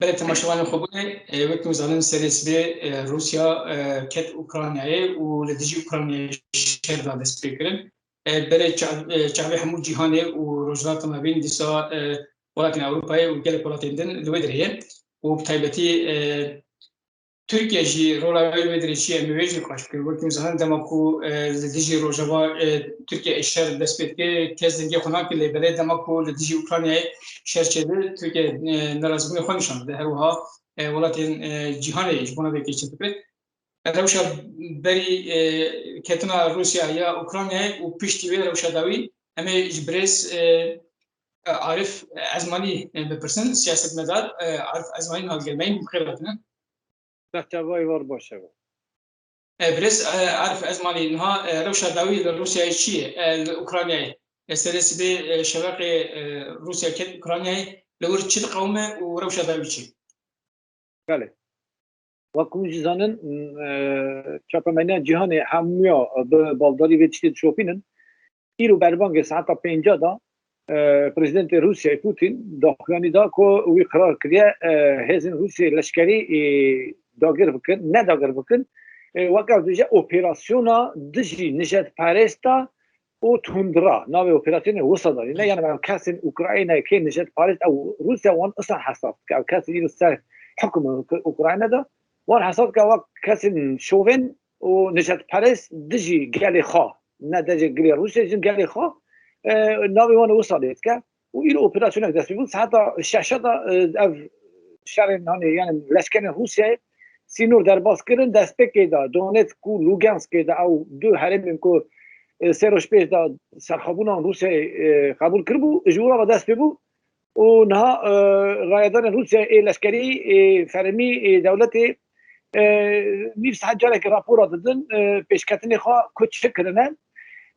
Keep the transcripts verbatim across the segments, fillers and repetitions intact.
Belê, temaşevanên xwe bûne, e, wek hûn zanin, serê sibê, e, Rûsya, e, ket Ukraynayê û li dijî Ukraynayê şer da dest pê kirin. E, berê çav-, e, çavê hemû cîhanê û Rojhilata Navîn dîsa, e, welatên Ewropayê û gelek welatên din li wê derê ye. Û bi taybetî, e, Tirkiye jî rola wê li wê derê çi ye, em ê wê jî qaş bikin. Wekî hûn zanin, dema ku, e, li dijî Rojava, e, Tirkiye şer dest pê dike, kes dengê xwe nake, lê belê dema ku li dijî Ukraynayê şer çêdibe, Tirkiye, e, nerazîbûnê xwe nîşan dide. Her wiha, e, welatên, e, cîhanê ji bona vê kêşê dibin. Rewşa berî, e, ketina Rûsya ya Ukraynayê û piştî wê rewşa dawî, em ê ji birêz, e, Arif Ezmanî, e, bipirsin, siyasetmedar, e, Arif Ezmanî niha li gel me ye, bi xêr hatine. Bexçavayî war baş e. E, birêz, e, Arif Ezmanî, niha, e, rewşa dawî li Rûsyayê çi ye? E, li Ukraynayê. E, serê sibê, e, şeveqê, e, Rûsya ket Ukraynayê, li wir çi diqewime û rewşa dawî çi? Belê. Wek hûn jî zanin, e, çapemeniya cîhanê hemûya bi baldarî vê tiştê dişopînin. Îro berbangê saeta pênca da, e, Prezidentê Rûsyayê Putin daxuyanî da ku wî qerar kiriye, e, hêzên Rûsyayê leşkerî, e, dagir bikin, ne dagir bikin. E, wek ev dibêje operasyona dijî nijadperêsta û tundra. Navê operasyonê wisa danîne. Yani ev kesên Ukraynayê kê nijadperêst, ew Rûsya wan isan hesab dike. Ev kesên îro ser hukm Ukrayna de wan hesab dike wek kesên şovên û nijadperêst dijî gelê xwe, ne dijî gelê Rûsya, jî gelê xwe, e, navê wan wisa lê dike. Û îro operasyonek dest pê bû. Saeta şeşa da, e, ev şerên, hani, yani leşkerên Rûsyayê sînor derbas kirin, destpêkê de Donetsk û Luganskê de ew du herêmên ku, e, sê roj pêş de serxwebûna Rûsyayê, e, qebûl kiribû, ji wira ve dest pê bû. Û niha, e, rayedarên Rûsyayê ê leşkerî, ê fermî, ê dewletê, e, nîv saet carekê rapora didin, e, pêşketinê xwe ku çi kirine.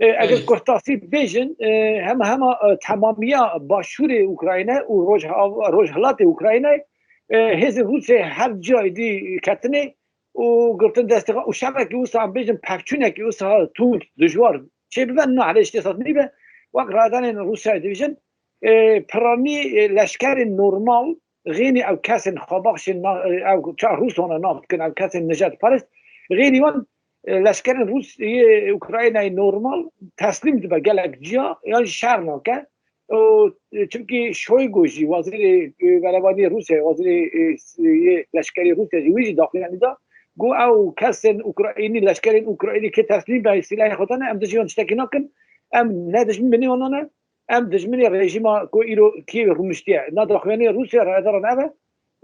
E, eger Evet. kurtasî bêjin, e, hema hema, e, temamiya başûrê Ukrayna û rojhav-, rojhilatê Ukraynayê, e, hêzên Rûsyayê her cihayê dî ketine û girtin destê xwe û şevekî wisa em bêjin pevçûnekî wisa tund, dijwar çêbibe, na, lê ji tê sed nîbe. Wek rayedarên Rûsyayê dibêjin, e, piranî, e, leşkerên normal, xênî ew kesên xwebaxşên na-, e, ew ça Rûs wana nav dikin, ew kesên nijadperest, xênî wan, e, leşkerên Rûs yê Ukraynayê normal teslîm dibe gelek ciya, yan jî şer nake. Û, e, çimkî Şoygu jî, wezîrê, e, berevaniyê Rûsyayê, wezîrê, e, s-, yê leşkerî Rûsya jî, wî jî daxuyanî da, got ew kesên Ukraynî, leşkerên Ukraynî kê teslîm be, sîlahê xwe dane, em dijî wan tiştekî nakin, em ne dijmin binê wan ne, em dijminê rejîma ku îro Kîevê rûniştiye. Na daxuyaniyê Rûsya rayedaran ev e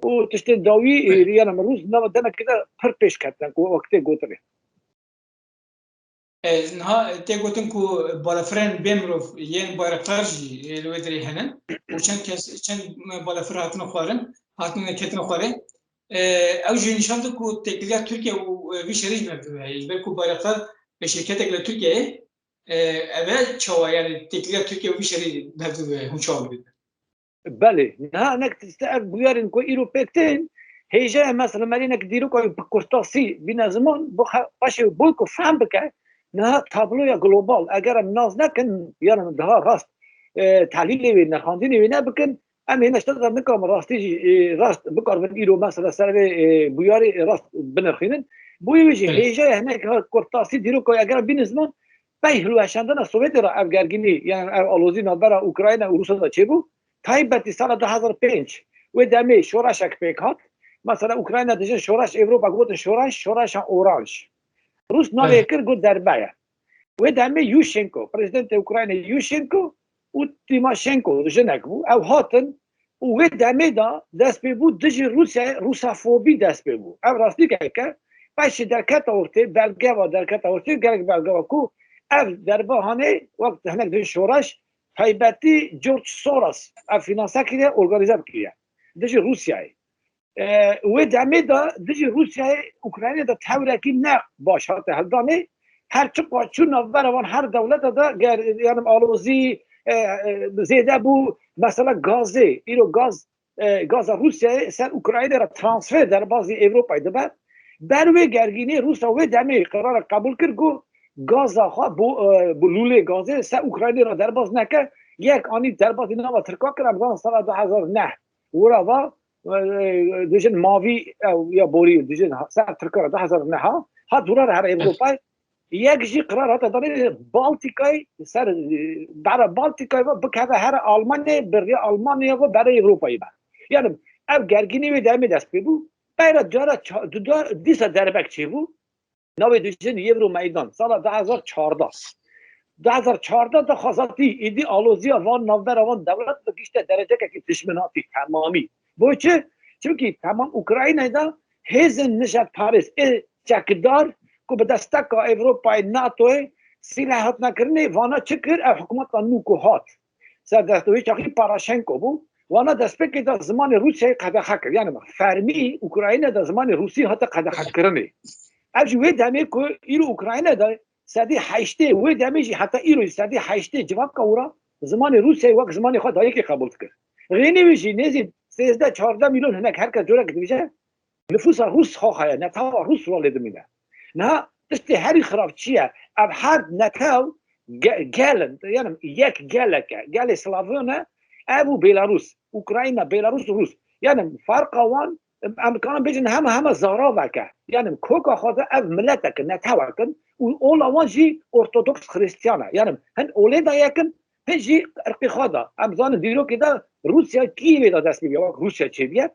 û tiştên dawî, e, yana min Rûs nava demekê de pir pêş ketine ku wek tê gotinê. E, niha tê gotin ku balafirên bê mirov yên Bayraktar jî, e, li wê derê hene û çend kes, çend balafir hatine xwarin, hatine ketin xwarê. E, ew jî nîşan dide ku têkiliya Tirkiye û, e, vî şerî ji ber dibe. Ji ber ku Bayraktar e şirketek li Tirkiyeyê, e, ev e çawa, yani têkiliya Tirkiye û vî şerî ber dibe, hûn çawa dibînin? Belê, niha hinek tiştê ev bûyerên ku îro pêk tên, hêja ye mesela merî hinek dîroka wî bi kurtasî bîne ziman, bo xe-, paşê boy ku fehm bike, niha tabloya global, eger em nas nekin, yan em daha rast, e, tehlîlê wê, nirxandinê wê nebikin, em hêne şta de nikaribin rastî jî, e, rast bikaribin îro mesela ser vê, e, bûyerê, e, rast binirxînin. Bo wê jî Evet. hêja ye hinek ha kurtasî dîroka wî eger em bînin ziman, pey hilweşandina Sovyetê re ev gergînî, yan ev alozî navbera Ukrayna û Rûsya de çêbû. Taybetî sala du hezar pênc wê demê şoreşek pêk hat. Mesela Ukrayna dijin şoreş, Ewropa gotin şoreş, şoreşa oranj. Rûs navê Evet. kir got derbe ye. Wê demê Yushchenko, prezidentê Ukraynayê Yushchenko û Tîmaşenko jinek bû. Ew hatin û wê demê de dest pê bû dijî Rûsyayê, Rûsafobî dest pê bû. Ev rastîkek e. Paşê derketa ortê, belge ve derketa ortê, gelek belge ve ku ev derbe hanê wek hinek dijî şoreş, taybetî George Soros ev fînanse kiriye, organîze bikiriye. Dijî Rûsyayê. E, wê demê de dijî Rûsyayê Ukraynayê de tewrekî ne baş hate hildanê. Her çiqa çû navbera wan her dewlete de ger, yani alozî, e, e, zêde bû. Mesela gazê, îro gaz, e, gaza Rûsyayê ser Ukraynayê re transfer derbazî Ewropayê dibe. Ber wê gergînê Rûsya wê demê qerarek qebûl kir ku gaza xwe bo, e, bo lûlê gazê ser Ukraynayê re derbaz neke. Yek anî derbazî nava Tirka kir, em zanin sala du hezar neh wira va e, dijin mavî ew ya borî dijin ser Tirkan re du hezar neh hat dûra re her Ewropayê. Yek jî qerar hate danê Baltîkayê ser, e, bera Baltîkayê ve bikeve here Almanyayê, bi rêya Almanyayê ve berê Ewropayê be. Yani ev gergînî wê demê dest pê bû. Peyra cara ça-, du-, du-, dîsa derbek çêbû. Navê dijin Yevro Meydan, sala du hezar çardeh. Du hezar çardeh de xwezatî êdî aloziya van navbera van dewlet bi gişte derecekekî dijminatî temamî. Bo çi? Çimkî temam Ukraynayê de hêzên nijadparêz ê çekdar ku bi desteka Ewropayê, NATOyê sîleh hatine kirinê, vana çi kir? Ev hikûmeta nû ku hat ser dest wê çaxî Paraşenko bû. Wana destpêkê de zimanê Rûsyayê qedexe kir. Yani fermî Ukrayna de zimanê Rûsî hate qedexekirinê. Ev jî wê demê ku îro Ukrayna de sedî heştê, wê demê jî heta îro jî sedî heştê civaka wira zimanê Rûsyayê wek zimanê xwe dayikê qebûl dikir. Xênî wî jî nêzî sêzdeh çardeh milyon hinek her kes corek dibêje. Nifûsa Rûs xwe heye, netewa Rûs rolê dimîne. Niha tiştê herî xirab çi ye? Ev her netew ge-, gel in, yani yek gelek e. Gelê Slavon e, ev û Belarus, Ukrayna, Belarus û Rûs. Yani ferqa wan, em, em dikarin bêjin hema hema zaravek e. Yani koka xwe de ev miletek in, netewek in û ola wan jî ortodoks Xristiyan e. Yani hin olê de yek in, Hin jî irqê xwe de. Em zanin dîrokê de Rûsya Kîevê de dest pê bûye, wek Rûsya çêbûye.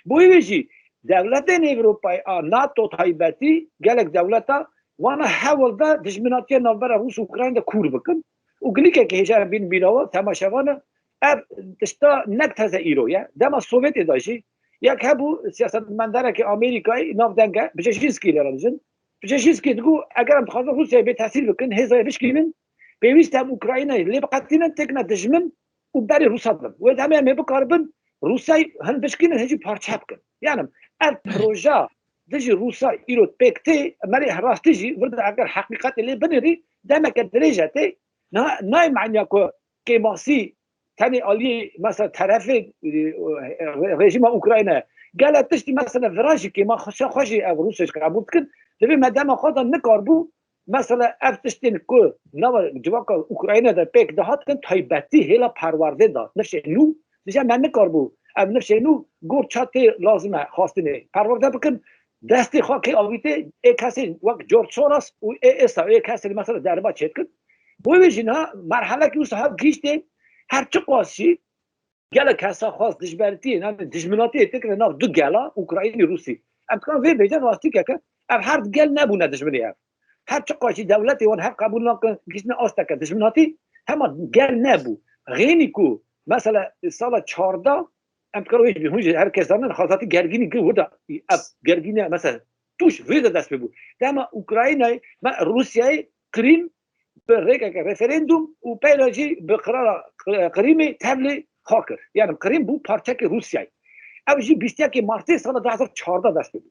Bo wê jî dewletên Ewropayê a NATO taybetî gelek dewleta wana hewl de dijminatiya navbera Rûs û Ukrayna de kûr bikin. Û gilîkekî hêja bîn bîra we temaşevan e. Ev tişta nek teze îro ye. Dema Sovyetê de jî yek hebû siyasetmenderekî Amerîkayê navdeng e, Brzezinskî lê re dijin. Brzezinskî digot, eger em dixwazin Rûsyayê bê tesîr bikin, hêzayê bişkînin, pêwîst e em Ukraynayê lê biqetînin, têkine dijmin û berê Rûsa bibin. Wê demê em ê bikaribin Rûsayê hin bişkînin, hin jî parçe bikin. Yani ev proja dijî Rûsa îro pêk tê, em ê rastî jî vir de eger heqîqetê lê binêrî, demeke dirêj e tê. Niha nayê manya ku kêmasî tenê aliyê mesela terefê, e, re-, rejîma Ukrayna. Gele tiştî mesela vira jî kêma xwe, xwe jî ev Rûsya jî qebûl dikin. Divê me dema xwe de nikarbû mesela ev tiştên ku nava civaka Ukrayna de pêk dihatin taybetî hêla perwerdê de nifşê nû. Dije me nikarbû ev nifşê nû gor ça tê lazim e xwestinê perwerde bikin. Destê xwe kê avîtê ê kesê wek George Soros û ê êsa ê kesê mesela derba çêdikin. Bo wê jî niha merhelekî wisa hat gihîştê, her çiqas jî gelek kesa xwest dijbertiyê, yani dijminatiyê têkine nav du gela Ukraynî Rûsî. Em dikarin vê bêjin rastîkeke, ev her du gel nebûne dijminê ev. Her çiqas jî dewletê wan hev qebûl nakin, gihîştine asteke dijminatî, hema gel nebû. Xênî ku mesela sala çardeh, em dikarin wê jî hûn jî her kes zanin, xwezatî gergînî gir wir de ev gergîne mesela tûş vê de dest pê bû. Dema Ukraynayê, me Rûsyayê Krîm bi rêkeke referandum û peyra jî bi qirara Qi-, Qirîmê tevlê xwe kir. Yani Qirîm bû parçekê Rûsyayê. Ev jî bîst yekê Martê sala du hezar çardeh dest pê bû.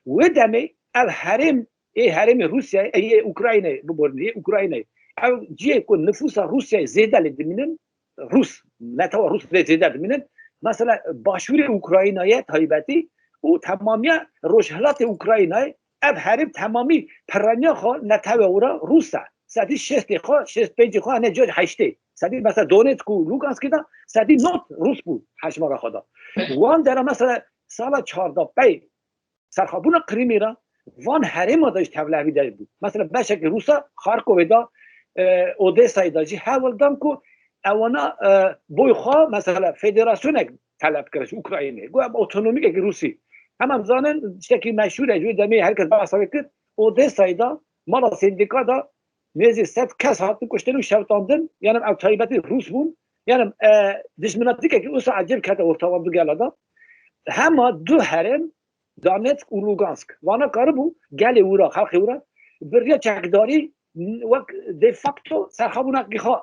Wê demê ev herêm ê herêmê Rûsyayê, ê yê Ukraynayê, biborin, yê Ukraynayê. Ev cihê ku nifûsa Rûsyayê zêde lê dimînin, Rûs, netewa Rûs lê zêde dimînin. Mesela başûrê Ukraynayê taybetî û temamiya rojhilatê Ukraynayê, ev herêm temamî pirreniya xwe netewe wira Rûs e. Sedî şêstê xwe, şêst pêncî xwe, hene cihê heştê. Sedî mesela Donetsk û Luganskê de sedî nod Rûs bû hejmara xwe de. Wan dera mesela sala çardeh pey serxwebûna Qirîmê re van herêma de jî tevlehevî de bû. Mesela beşekî Rûsa Xarkovê de, e, Odesayê de jî hewl dan ku ewana, e, boy xwe mesela federasyonek teleb kire ji Ukraynê. Got em otonomîkekî Rûsî. Em em zanin tiştekî meşhûr e, ji wê demê her kes behsa wê kir. Odesayê de mala sendîka de nêzî sed kes hatin kuştin û şewitandin. Yani ev taybetî Rûs bûn. Yani, e, dijminatîkekî wisa ecêb kete orta wan du gela de. Hema du herêm Donetsk û Lugansk. Vana karibû gelê wira, xelkê wira bi riya çekdarî wek de facto serxwebûnekî xwe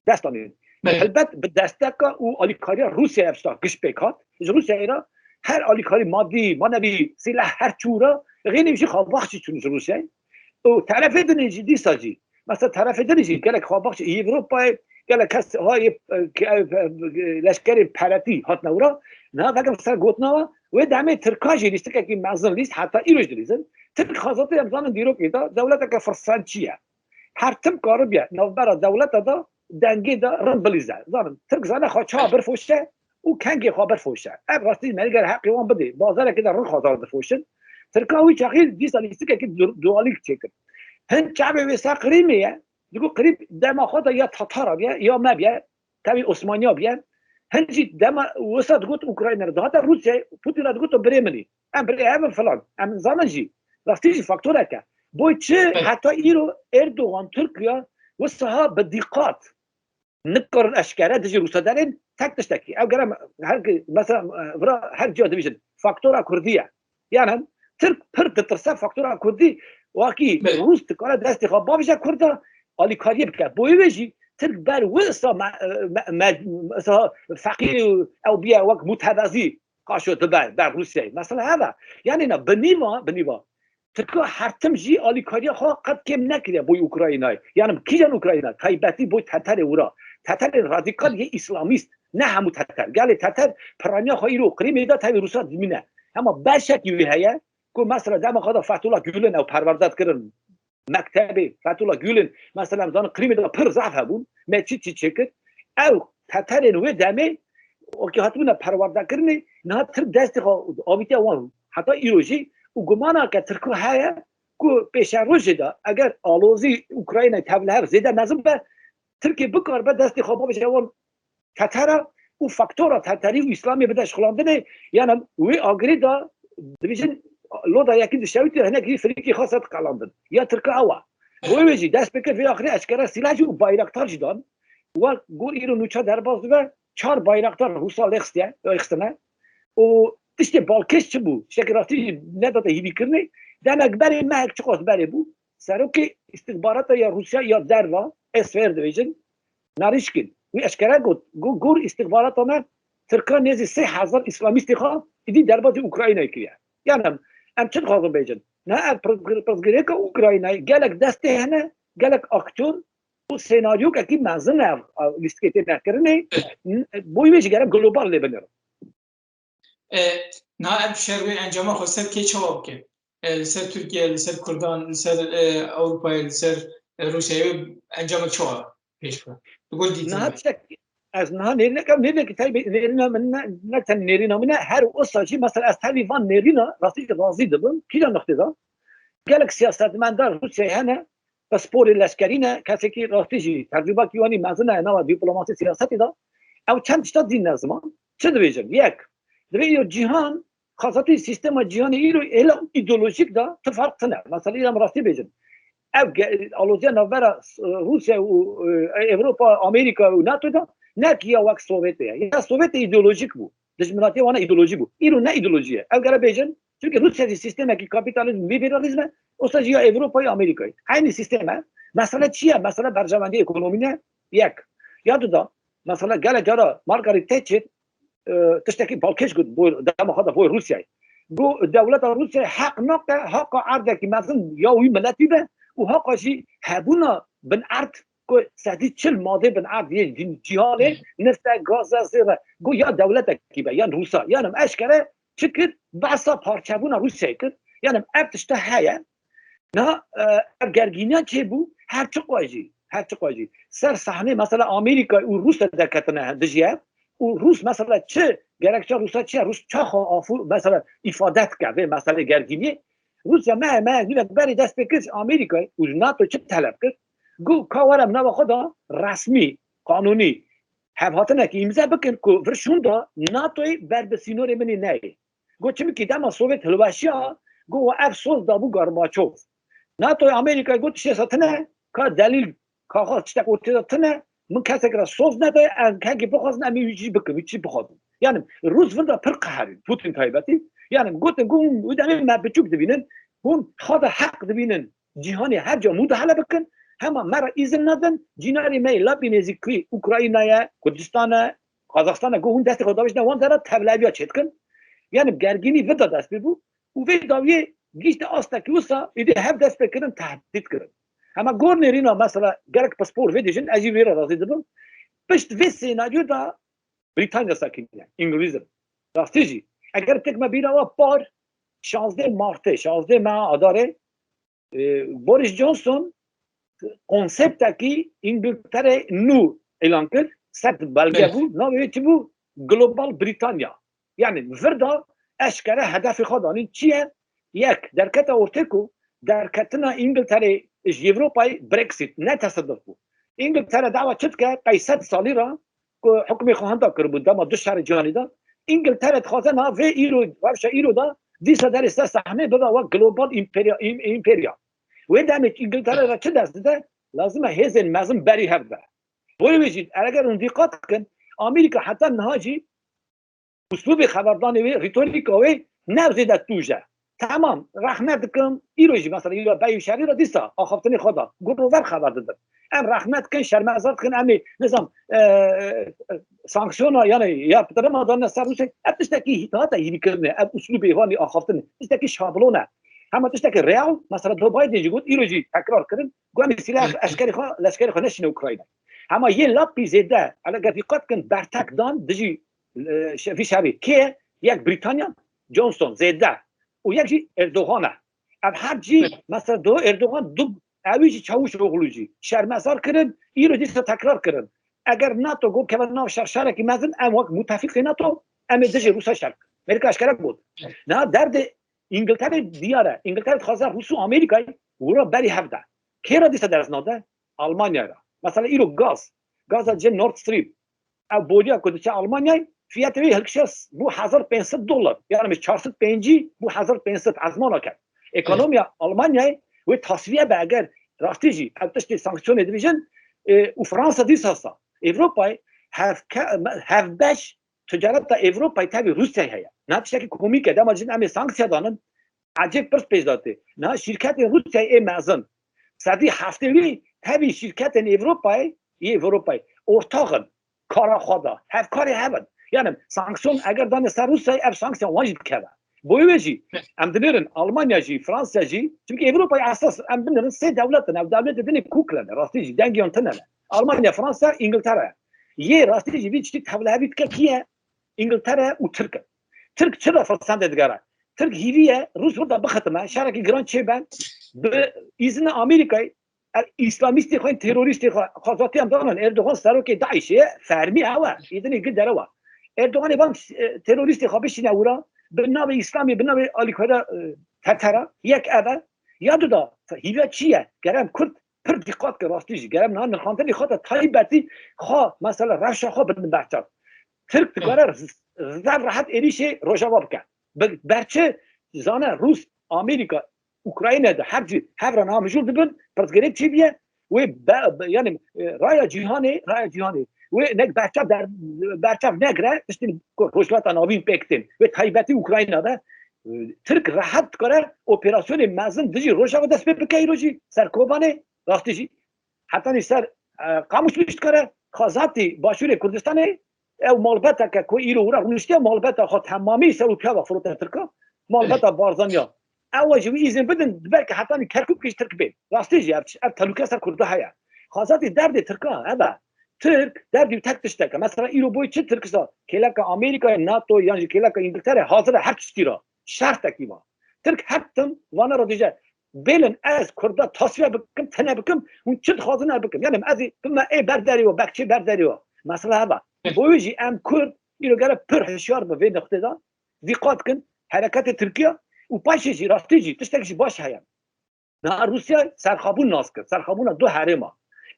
dest anîn. Belê. Helbet bi desteka û alîkariya Rûsyayê ev tişta giş pêk hat. Ji Rûsyayê re her alîkarî madî, manevî, sîleh her çû re xênî jî xwebaxçî çûn ji Rûsyayê. Û terefê dinê jî dîsa jî. Mesela terefê dinê jî gelek xwebaxçî Ewropayê, gelek kes hayê, e, ke-, e, e, leşkerê peretî hatine wira. Niha vekim ser gotina we, wê demê Tirka jî lîstikekî mezin lîst, heta îro jî dilîzin. Tirk xwezatî em zanin dîrokê de dewleteke firsendçî ye. Her tim karibiye navbera dewleta de dengê de rind bilîze. Zanin, Tirk zane xwe çawa birfoşe, û kengê xwe berfoşe. Ev rastî me ger heqê wan bidê. Bazarekê de rin xwazar difoşin. Tirka wî çaxî dîsa lîstikekî du-, dualîk çêkir. Hin çavê wê ser Qirîmê ye. Digot Qirîm dema xwe de ya Tatara biye, ya me biye, tevî Osmaniya biye. Hin jî dema wisa digot Ukrayna re dihate Rûsyayê, Putin re digot birê min î. Em birê hev in filan. Em zanin jî. Rastî jî faktorek e. Boy çi heta îro Erdogan Tirkiye wisa ha bi dîqat nikarin eşkere dijî Rûsa derên tek tiştekî. Ew gere her ki, mesela, e, vira her ciya dibîjin. Faktora Kurdî ye. Yani Tirk pir ditirse faktora Kurdî, wakî Rûs dikare destê xwe bavêje Kurda, alîkariyê bike. Boyê wê jî Tirk ber wisa me-, me-, me-, mesela feqîrî ew biye wek mutebezî qaşo dibe ber Rûsyayê. Mesela heve. Yani na bi nîva, bi nîva. Tirka her tim jî alîkariya xwe qet kêm nekiriye boy Ukraynayê. Yani kîjan Ukrayna? Taybetî boy Teterê wira. Teterên radîkal yê îslamîst. Ne hemû Teter. Gelê Teter piraniya xwe îro Qirîmê de tevî Rûsa dimîne. Hema beşekî wê heye ku mesela dema xwe de Fethullah Gülen ew perwerde dikirin. Mektebê Fethullah Gülen, mesela em zanin Qirîmê de pir zaf hebûn. Me çi çi çêkir? Ew Teterên wê demê, wekî hatibûne perwerdekirinê, niha Tirk destê xwe avîtiye wan heta îro jî û gumanake Tirko heye ku pêşerojê de eger alozî Ukraynayê tevlihev zêde mezin be, Tirkiye bikaribe destê xwe bavêje wan Tetera û faktora Teterî û Îslamê bide şixulandinê, yani wê agirê de dibêjin loda yekî dişewitî hinekî firîkî xwe ser diqelandin. Ya Tirka ew e. Bo wê jî dest pê kir vê axirê eşkere sîlah jî û bayraktar jî dan. Wek gor îro nûça derbas dibe, çar bayraktar Rûsa lêxstiye, lêxistine. Û tiştê balkêş çi bû? Tiştekî rastî jî nedate hîvîkirinê. Demek berê mehek çiqas berê bû. Serokê îstixbarata ya Rûsya ya derva, S V R dibêjin, Narîşkin, wî eşkere got, got, gor îstixbarata me Tirka nêzî sê hezar îslamîstê xwe êdî derbasî Ukraynayê kiriye. Yani em, em çi dixwazin bêjin? Niha ev pirsgir-, pirsgirêka Ukraynayê gelek destê hene, gelek aktor û senaryokekî mezin e ev, ev lîstikê tê nekirinê. N-, boy wê jî gerek global lê binêrin. E, niha ev şer wê encama xwe ser kê çawa bike? E, li ser Tirkiye, li ser Kurdan, li ser, e, Ewropayê, li ser, e, Rûsyayê wê encama çawa pêş bixe? Li gor dîtina Niha we. Tiştek, ez niha nêrînek, ev nêrînekî taybê, nêrîna min ne, ne tenê nêrîna min e, her wisa jî, mesela ez tevî van nêrîna rastî jî razî dibim, kîja nixtê de? Gelek siyasetmenda Rûsyayê hene, pisporê leşkerî ne, kesekî rastî jî tecrûbekî wanî mezin e nava dîplomasî siyasetê de. Ew çend tişta dîn ne ziman. Çi dibêjin? Yek, divê îro cîhan, xasatî sîstema cîhanê îro hêla îdeolojîk de tu ferq tine. Mesela îro em rastî bêjin. Ev ge-, aloziya navbera, e, Rûsya û, e, Ewropa, Amerîka û NATO de ne ki ya wek Sovyetê ye. Ya Sovyetê îdeolojîk bû. Dijminatiya wana îdeolojî bû. Îro ne îdeolojî ye. Ew gere bêjin, çimkî Rûsya jî sîstemekî kapîtalîzm, lîberalîzm e, wisa jî ya Ewropa ya Amerîkayê. Eynî sîstem e. Mesele çi ye? Mesele berjewendî ekonomî ne? Yek. Ya du da, mesela gelek cara Margaret Thatcher, e, tiştekî balkêş got, bo dema xwe de bo Rûsyayê. Got, dewleta Rûsyayê heq nake, haqa erdekî mezin ya wî miletî be û haqa jî hebûna bin erd ku sedî çil madê bin erd yê cî-, cîhanê, nifte, gaz e, zêr e. Got ya dewletekî be, yan Rûsa, yan em eşkere çi kir, behsa parçebûna Rûsyayê kir. Yan em ev tişta heye. Niha, e, ev gergîniya çêbû, her çiqas jî, her çiqas jî ser sahnê mesela Amerîka û Rûsya derketine dijî ev û Rûs mesela çi, gerekçe Rûsa çi ye? Rûs çaxa afû mesela îfade dike vê meselê gergîniyê. Rûsya me, me hînek berê dest pê kir ji Amerîkayê û ji NATO çi teleb kir? Got, ka were em nava xwe de resmî, qanûnî hevhatinekî îmze bikin ku vir şûnda NATOyê ber bi sînorê min ê neyê. Got, çimkî dema Sovyet hilweşiya, got, we ev soz dabû Gorbaçov. NATOyê Amerîkayê got, tiştê sa tine, ka delîl, kaxaz, tiştek ortê de tine, min kesek re soz nedaye, em kengê bixwazin, em ê wî jî bikin, wî çî bixwazin. Yani Rûs vir de pir qeherîn, Putin taybetî. Yani gotin, got, wî demê me biçûk dibînin, hûn xwe de heq dibînin, cîhanê her ca mudahale bikin, hema me re îzin nedin, cînarê me yê lepî nêzîkî Ukrayna ye, Kurdistan e, Qazaxistan e, got hûn destê xwe davêjine wan dera tevleviya çêdikin. Yani gergînî vir de dest pê bû û vê dawiyê gihîşte astekî wisa êdî hev dest pê kirin, tehdît kirin. Hema gor nêrîna mesela gerek pispor vê dijin, ez jî vê re razî dibim. Pişt vê senaryo de Brîtanya sekiniye, Îngilîz in. Rastî jî, eger tek me bîra we par şazdeh Martê, şazdeh meha Adarê, e, Boris Johnson konseptekî Îngiltere nû îlan kir, sed belge Belge. bû, navê wê çi bû? Global Britanya. Yani vir de eşkere hedefê xwe danîn. Çi ye? Yek, derketa ortê ku derketina Îngilterê ji Ewropayê, Brexit, ne teseduf bû. Îngiltere dawa çi dike? Qey sed salî re ku hukmê xwe henda kiribû dema du şerê cîhanî de. Îngiltere dixwaze niha vê îro, rewşa îro de dîsa derê ser sahneyê bibe wek global împerya-, îm-, împerya. Wê demê Îngiltere re çi dest dide? Lazim e hêzên mezin berî hev be. Boyê wê jî, eger hûn dîqat bikin, Amerîka heta niha jî uslûbê xeberdanê wê, rîtorîka wê ne zêde tûj e. Temam, rexne dikim, îro jî mesela îro beyê şerî re dîsa axaftinê xwe da. Gur û ver xeber didin. Em rexne dikin, şermezar dikin, em ê, nizam, e, e, sanksiyona, yani yaptırıma da ne ser Rûsya, ev tiştekî hate hîvîkirinê, ev uslûbê wanî axaftinê, tiştekî şablon e. Hema tiştekî real, mesela Joe Biden jî got, îro jî tekrar kirin, ku em ê sîleh eşkerê xwe, leşkerê xwe neşîne Ukrayna. Hema yê lapî zêde, eger dîqat kin, bertek dan dijî, e, şe-, vî şerî. Kê ye? Yek Brîtanya, Johnson, zêde. Û yek jî Erdogan e. Ev her cî, mesela do Erdogan du, ewî jî Çavuşoglu jî şermezar kirin, îro dîsa tekrar kirin. Eger NATO got keve nav şer, şerekî mezin, em wek mutefîqê NATO, em ê dijî Rûsya şer kirin. Amerîka eşkere got. Niha derdê Îngilterê diyar e. Îngiltere dixwaze Rûs û Amerîkayê wira berî hev de. Kê re dîsa dest nade? Almanya re. Mesela îro gaz. Gaza cê Nord Stream. Ev boliya ku diçe Almanyayê, fiyatê wê hilkişiya bû hezar pênc sed dolar. Yani çar sed pêncî bû hezar pênc sed, ezmana kerd. Ekonomiya Almanyayê wê tasfiye be eger rastî jî ev tiştê sanksiyonê dibêjin, e, û Fransa dîsa sa. Ewropayê hevke-, hevbeş ticareta Ewropayê tevî Rûsyayê heye. Niha tiştekî komîk e. Dema jin em ê sanksiya danin, ecêb pirs pêş de tê. Niha şîrketên Rûsyayê ê mezin, sedî heftê wî tevî şîrketên Ewropayê, yê Ewropayê ortax in kara xwe de. Hevkarê hev in. Yani sanksiyon eger dane ser Rûsyayê, ev sanksiyon wan jî dikeve. Boyê wê jî em dinêrin Almanya jî, Fransa jî, çimkî Ewropayê esas em binêrin sê dewlet in. Ew dewletê dinê kukle ne, rastî jî dengiyan tine ne. Almanya, Fransa, Îngiltere. Yê rastî jî vî tiştî tevlihevî dike kî ye? Îngiltere û Tirk in. Tirk çi re firsendê digere? Tirk hîvî ye Rûs vir de bixitime, şerekî giran çêbe, bi îzina Amerîkayê, ev îslamîstê xwe, terorîstê xwe, xwezatiyan danan, Erdogan serokê DAIŞê ye, fermî ew e, îdinê gil derewa. Erdoganê van, e, terorîstê xwe bişîne wira, bi navê Îslamê, bi navê alîkara, e, Tetera, yek ev e, ya du da, hîve çi ye? Gerem Kurd pir dîqat ke rastî jî. Gerem niha nirxandinê xwe de taybetî xwe, mesela rewşa xwe bidin berçav. Tirk dikare z-, zêde rehet êrîşê Rojava bike. Bi berçi zane Rûs, Amerîka, Ukrayna de her cî hev re niha mijûl dibin, pirsgirêk çêbiye, wê be-, be-, yani, e, raya cîhanê, raya cîhanê. Wê nek berçav der-, berçav negre, tiştên ku Rojhilata Navîn pêk tên. Wê taybetî Ukrayna de, e, Tirk rehet dikare operasyonê mezin dijî Rojava dest pê bike îro jî ser Kobanê, rastî jî. Hetanî ser, e, Qamişlî jî dikare, xwezatî Başûrê Kurdistanê, ew malbeteke ku îro wira rûniştiye, malbeta xwe temamî ser û piya ve firote Tirka, malbeta Barzaniya. Ew jî wî îzin bidin, belke hetanî Kerkûkê jî Tirk bên. Rastî jî ev, ev tehlûke ser Kurda heye. Xwezatî derdê Tirka ev e. Tirk derdî tek tişteke. Mesela îro boy çi Tirk sa kêleka Amerîkayê, NATO yan jî kêleka Îngiltere hazir e her tiştî re. Şertekî va. Tirk her tim vana re dije, bêlin ez Kurda tasfiye bikim, tene bikim, hûn çi dixwazin ez bikim. Yani ez ê bime ê ber derê we, bekçê ber derê we. Mesela heva. Boyu jî em Kurd îro gere pir hişyar bi vê nuqtê de. Dîqat kin, hereketê Tirkiye û paşê jî rastî jî tiştek jî baş heye. Niha Rûsya serxabûn nas kir, serxabûna du herêma.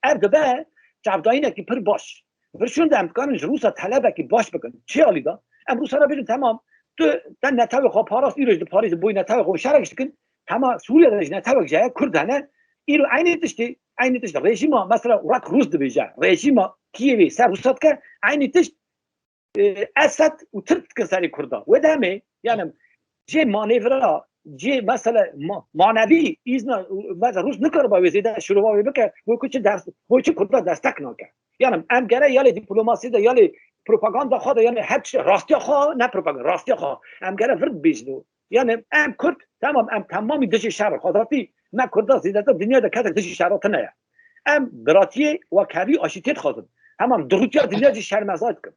Ev dibe çavdayînekî pir baş. Vir şûn de em dikarin ji Rûsa telebekî baş bikin. Çi alî de? Em Rûsa re bêjin, temam, tu te netewê xwe parast, îro jî diparêzin, boy netewê xwe şerek jî dikin. Hema Sûriye de jî netewek ji heye, Kurd hene. Îro eynî tiştê, eynî tiştê. Rejîma, mesela wek Rûs dibêje, rejîma Kiyevê ser Rûsa dike, eynî tişt e, Esed û Tirk dikin serê Kurda. Wê demê, yani, cê manevra, cê mesela ma-, manevî îzna, mesela Rûs nikariba wê zêde şirova wê bike, bo ku çi ders, bo çi Kurda destek nake. Yani, em gere ya lê diplomasî de, ya lê propaganda xwe de, yani her tişt rastiya xwe, ne propaganda, rastiya xwe. Em gere vir bibêjin. Yani, em Kurd, tamam, em temamî dijî şer, xwezatî me Kurda zêdetir dinya de kesek dijî şera tune ye. Em biratiyê, wekhevî, aşîtiyê dixwazin. Hema em di rûtiya dinya jî şermezar dikin.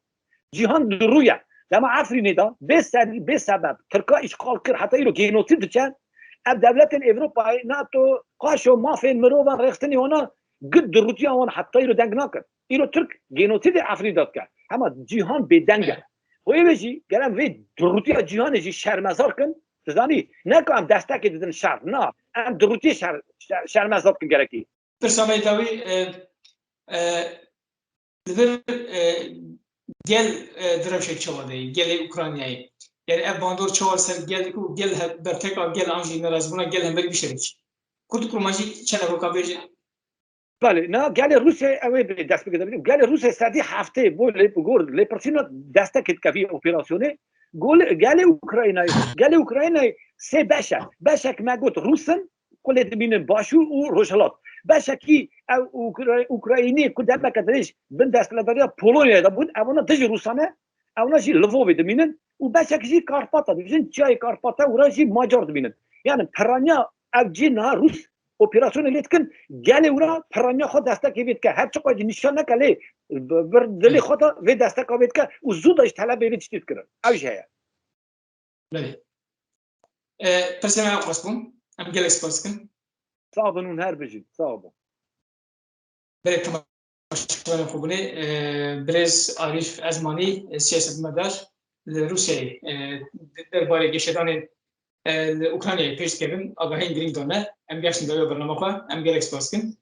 Cîhan di rû ye. Dema Efrînê de bê serî, bê sebeb Tirka îşxal kir, heta îro genocîd diçe. Ev dewletên Ewropayê, NATO, qaşo mafên mirovan rêxistinê wana gir di rûtiya wan heta îro deng nakin. Îro Tirk genocîdê Efrînê de dike. Hema cîhan bêdeng e. Wê ve jî gel em vê durûtiya cîhanê jî şermezar kin. Tu zanî, ne ku em destekê didin şer, na, em durûtiyê şer, şer, şermezar kin gerekî. Pirsa me dawî, e, e, li vir, e, gel, e, di rewşek çawa de ye, gelê Ukraynayê? Yani ev bandor çawa ser gel diku, gel he-, bertek a gel an jî nerazbûna gel hemberî bişerî. Ku diku ma jî çend ev ka bêje? Belê, na gelê Rûsya ew ê dest bike. Gelê Rûsya sedî heftê bo lê bi gor lêpirsîna destek dike vî operasyonê. Gol-, gelê Ukraynayê, gelê Ukraynayê sê beş e. Beşek me got Rûs in, ku lê dimînin Başûr û Rojhilat. Beşekî ew Ukra-, Ukraynî ku demeke dirêj bin desthilatdariya Polonyayê de bûn, ewana dijî Rûsan e, ewana jî Lvovê dimînin û beşek jî Karpata, dibêjin çiyayê Karpata, wira jî Macar dimînin. Yani piraniya ev cî niha Rûs operasyonê lê dikin, gelê wira piraniya xwe destekê vê dike. Her çiqa jî nîşan neke lê bi, bi dilê xwe de vê desteka vê dike û zû de jî telebê vê tiştî dikirin. Ew jî heye. Belê. E, pirsê me ew qas bûn. Em gelek spas dikin. Sax bin hûn her bijîn. Sax bin. Belê, temaşevanên xwe bûnê, e, birêz Arîf Ezmanî, e, siyasetmedar li Rûsyayê, e, derbarê geşedanên, e, li Ukraynayê pêş dikevin, agahiyên girîng dane. Em gehiştin dawiya bernama xwe, em gelek spas dikin.